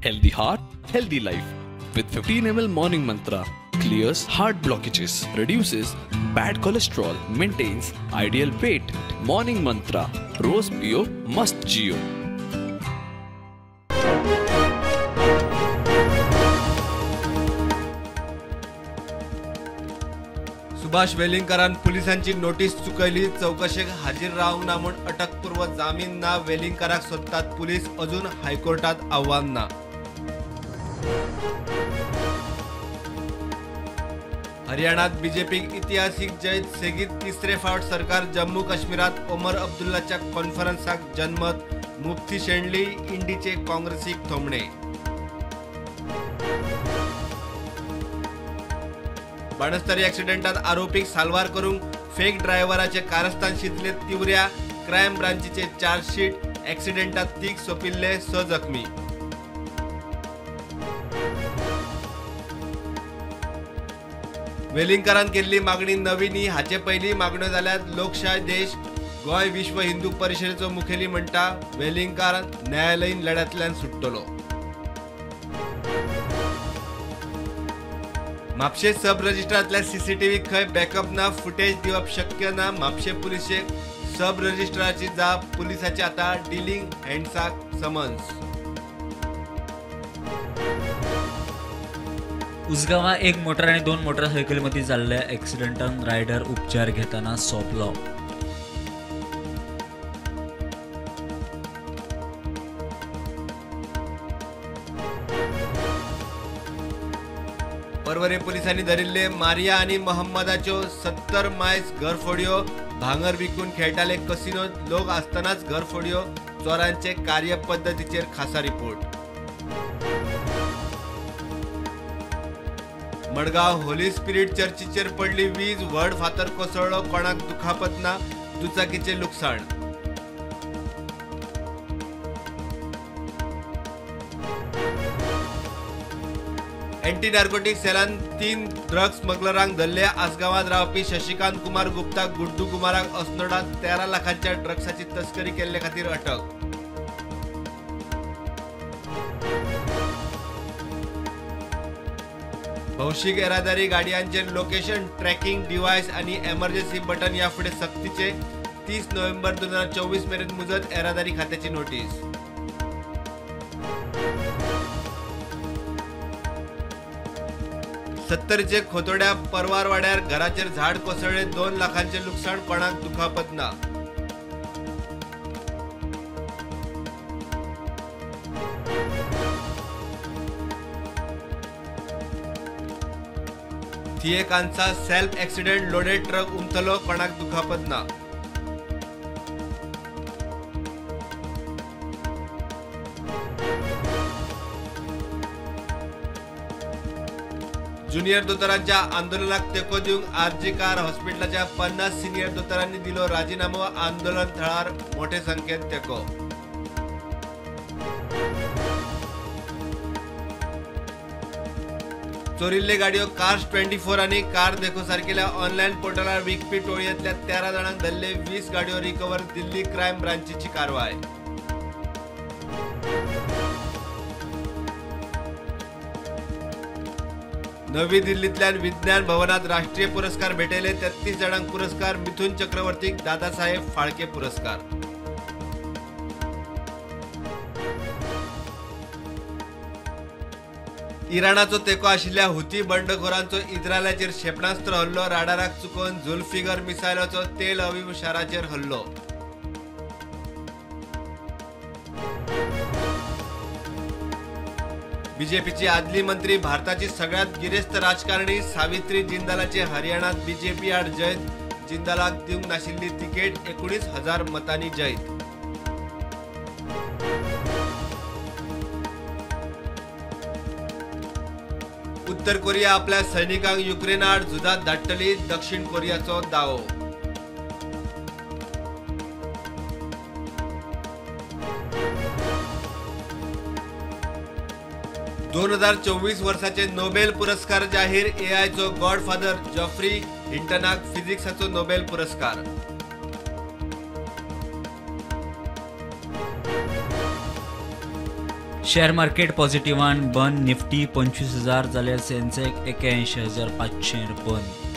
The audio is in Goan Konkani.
Healthy heart, healthy life. With 15 ml Morning Mantra, clears heart blockages, reduces bad cholesterol, maintains ideal weight. Morning Mantra, Rose Pio, Must Jio. Subhash वेलिंगकरान पुलिसांची नोटीस चुकयली. चवकशेक हाजीर रावंक ना म्हूण अटकपूर्व जामीन ना. वेलिंगकराक सोदतात पुलीस, अजून हायकोर्टात आव्हान ना. हरियाणात बीजेपीक इतिहासीक जैत, सेगीत तिसरे फावट सरकार. जम्मू काश्मीरात ओमर अब्दुल्लाच्या कॉन्फरन्साक जनमत, मुफ्ती शेणली, इंडीचे काँग्रेसीक थोमणे. बाणस्तारी ॲक्सिडेंटात आरोपीक साल्वार करूंक फेक ड्रायव्हराचे कारस्थान शिजले तिवऱ्या. क्रायम ब्रांचीचे चार्जशीट, ॲक्सिडेंटात तीग सोंपिल्ले, 6 जखमी. वेलिंगकरान केल्ली मागणी नवी न्ही, हाचे पयलीं मागण्यो जाल्यार लोकशाय देश. गोंय विश्व हिंदू परिशदेचो मुखेली म्हणटा वेलिंगकार न्यायालयीन लढ्यांतल्यान सुट्टलो. म्हापशें सब रजिस्ट्रांतल्या सीसीटीव्ही खंय बॅकअप ना, फुटेज दिवप शक्य ना. म्हापशें पुलिशेक सब रजिस्ट्राची जाप, पुलिसाचे आता डिलिंग हँड्साक समन्स. उसगांवां एक मोटर आनी 2 मोटरसायकली मदीं जाल्ल्या एक्सिडेंटान रायडर उपचार घेतना सोंपलो. पर्वरे पुलिसांनी धरिल्ले मारिया आनी मोहम्मदाच्यो 70 मायज घरफोडयो. भांगर विकून खेळटाले कसिनोत लोक आसतनाच घरफोडयो. चोरांचे कार्यपद्दतीचेर खासा रिपोर्ट. मडगांव होली स्पिरिट चर्चीचेर पडली वीज, व्हड फातर कोसळ्ळो, कोणाक दुखापत ना, दुचाकीचें लुकसाण. एंटी नार्कोटिक सेलान 3 ड्रग स्मगलरांक धरले. आसगांवांत रावपी शशिकांत कुमार गुप्ता गुड्डू कुमाराक अस्नोडात 13 लाखांच्या ड्रग्साची तस्करी केल्ले खातीर अटक. भौशीक येरादारी गाडयांचेर लोकेशन ट्रॅकिंग डिव्हायस आनी एमर्जन्सी बटन ह्या फुडें सक्तीचे. 30 नोव्हेंबर 2024 मेरेन मुजत, येरादारी खात्याची नोटीस. 70चे खोतोड्या परवारवाड्यार घराचेर झाड कोसळ्ळे, 2 लाखांचे लुकसाण, कोणाक दुखापत ना. थिएकांचा सेल्फ ॲक्सिडेंट, लोडेड ट्रक उमथलो, कोणाक दुखापत ना. ज्युनियर दोतोरांच्या आंदोलनाक तेंको दिवंक आरजी कार हॉस्पिटलाच्या 50 सिनियर दोतोरांनी दिलो राजीनामो. आंदोलन थळार मोठे संख्येन तेंको. चोरिल्ले गाडयो कार्स 24 आनी कार देखो सारकेल्या ऑनलायन पोर्टलार विकपी टोळयेंतल्या 13 जाणांक धरले. 20 गाडयो रिकवर, दिल्ली क्रायम ब्रांचीची कारवाय. नवी दिल्लींतल्यान विज्ञान भवनात राष्ट्रीय पुरस्कार भेटयले. 33 जाणांक पुरस्कार. मिथुन चक्रवर्तीक दादासाहेब फाळके पुरस्कार. इराणाचो तेंको आशिल्ल्या हुती बंडखोरांचो इस्रायलाचेर क्षेपणास्त्र हल्लो. राडाराक चुकोवन जुल्फिगर मिसायलाचो तेल अवीव शाराचेर हल्लो. बीजेपीची आदली मंत्री, भारताची सगळ्यात गिरेस्त राजकारणी सावित्री जिंदालाचे हरियाणात बीजेपी आड जैत. जिंदालाक दिवंक नाशिल्ली तिकेट, 19,000 मतांनी जैत. उत्तर कोरिया आपल्या सैनिकांक युक्रेनाआड झुजात धाडटली, दक्षिण कोरियाचो दावो. 2024 वर्साचे नोबेल पुरस्कार जाहीर. एआयचो गॉडफादर जॉफ्री हिंटनाक फिजिक्साचो नोबेल पुरस्कार. शेअर मार्केट पॉझिटिव्हान बंद. निफ्टी 25,000 जाल्यार सेन्सेक्स 81,500 बंद.